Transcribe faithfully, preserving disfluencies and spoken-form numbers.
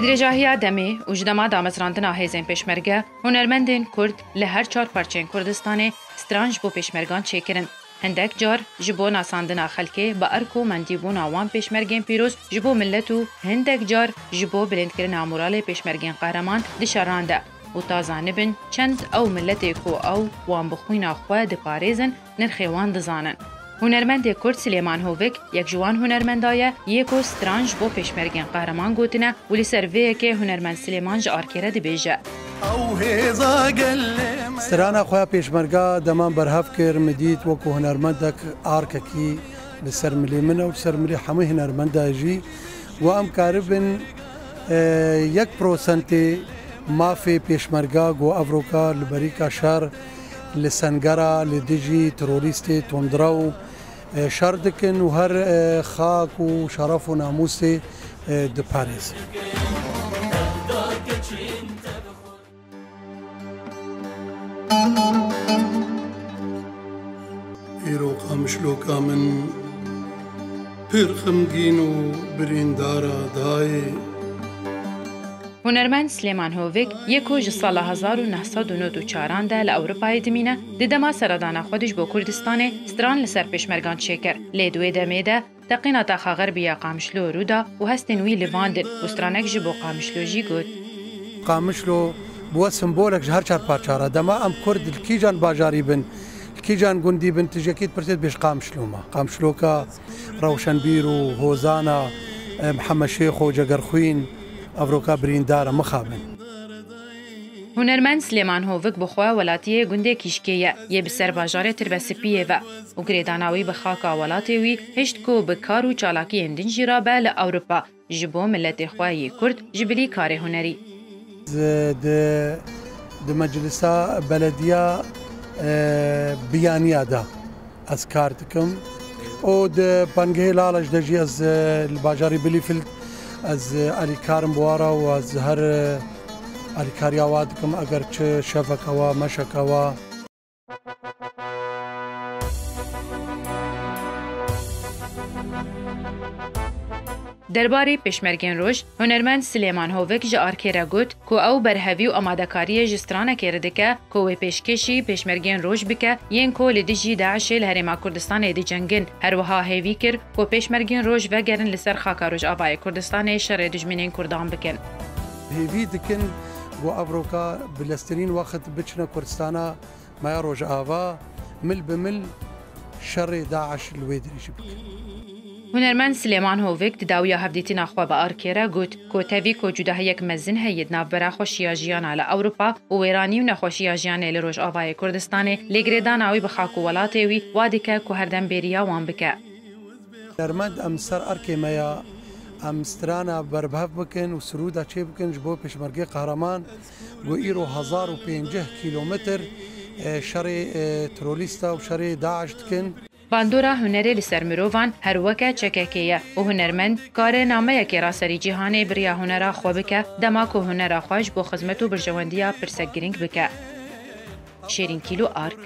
Pêşahiya demê û ji dema damezrandina hêzên pêşmerge, hunermendên Kurd li her çar parçeyên Kurdistanê stran ji bo pêşmergan çêkirin. Hindek car ji bo nasandina xelkê bi erk û mendîbûna wan pêşmergên pîroz ji bo milet û hindek car ji bo bilindkirina moralê pêşmergên qehreman di şeran de û ta zanibin çend ew miletê ku ew wan bi xwîna xwe diparêzin, nirxê wan dizanin. Hunermendê Kurd Silêman Hovik yek ji wan hunermenda ye, yê ku stran ji bo pêşmergên qehreman gotine û li ser vê yekê hunermend Silêman ji Arkê re dibêje. Ew hêza gelê me. Strana xwe ya pêşmerga deman berhev kir, min dît wekû hunermendek arkekî li ser milê min e û li ser milê hemû hunermenda jî. Ku em karibin, e, yek prosentê mafê pêşmerga ku evroka li berîka şer li sengera li dijî terorîstê tundrew, e, şer dikin û her, e, xak û şeref û namûsê, e, diparêzin. Îro qamişloka min pir xemgîn û birîndara dayê. Hunermend Silêman Hovik yê ku ji sala hezar û neh sed û nod û çaran de li Ewropayê dimîne, di dema seredana xwe de ji bo Kurdistanê stran li ser pêşmergan çêkir. Lê di wê demê de teqîna taxa xerbî ya Qamişlo rû da û hestên wî livandin û stranek ji bo Qamişlo jî got. Qamişlo bûye simbolek ji her çar parça re. Dema em Kurd li kîjan bajarî bin, li kîjan gundî bin, tu ji yekî dipirsê dibêj Qamişlo me. Qamişloka rewşenbîr û hozana, e, Mihemed Şêx û Cegerxwîn, evroka birîndar e, mixabin. Hunermend Silêman Hovik bi xwe welatiyê gundê Kîşkê ye, yê bi ser bajarê Tirbesipiyê ve û girêdana wî bi xaka welatê wî hişt ku bi kar û çalakiyên din jî rabe li Ewropa, ji bo miletê xwe yê Kurd ji bilî karê hunerî. Ez di, di meclisa belediya, e, biyaniya de ez kar dikim. Û di Pangehê Laleş de jî ez, e, li bajarî Bielefeld ez, e, alîkar im bi wa re û ez her, e, alîkariya wa dikim, eger çi şeveke wa, meşeke wa. Derbarê Pêşmergên Roj, hunermend Silêman Hovik ji Arkê re got ku ew berhevî û amadekariyê ji stranekê re dike ku wê pêşkêşî Pêşmergên Roj bike, yên ku li dijî DAIŞê li Herêma Kurdistanê dicengin. Her wiha hêvî kir ku Pêşmergên Roj vegerin li ser xaka Rojavayê Kurdistanê şerê dijminên Kurdan bikin. Hêvî dikin ku evroka bi leztirîn wext biçine Kurdistana me ya Rojava, mil bi mil şerê DAIŞ li wê dirêjî bikin. Hunermend Silêman Hovik di dawiya hevdîtina xwe bi Arkê re got ku tevî ku cudahiyek mezin heye di navbera xweşiya jiyana li Ewropa û wêranî û nexweşiya jiyanê li Rojavayê Kurdistanê, lê girêdana wî bi xak û welatê wî wa dike ku herdem bêriya wan bike. Hunermend, em ser erkê me ya, em strana berbihev bikin û sirûda çê bikin ji bo Pêşmergê Qehreman, ku îro hezar û pêncî kîlometr, e, şerê, e, terorîsta û şerê DAIŞ dikin. Bandora hunerê li ser mirovan her weke çekekê ye û hunermend kare nameyekê raserî cîhanê bi riya hunera xwe bike, dema ku hunera xwe ji bo xizmet û berjewendiya pirsek girîng bike. Şêrîn Kîlo, Ark.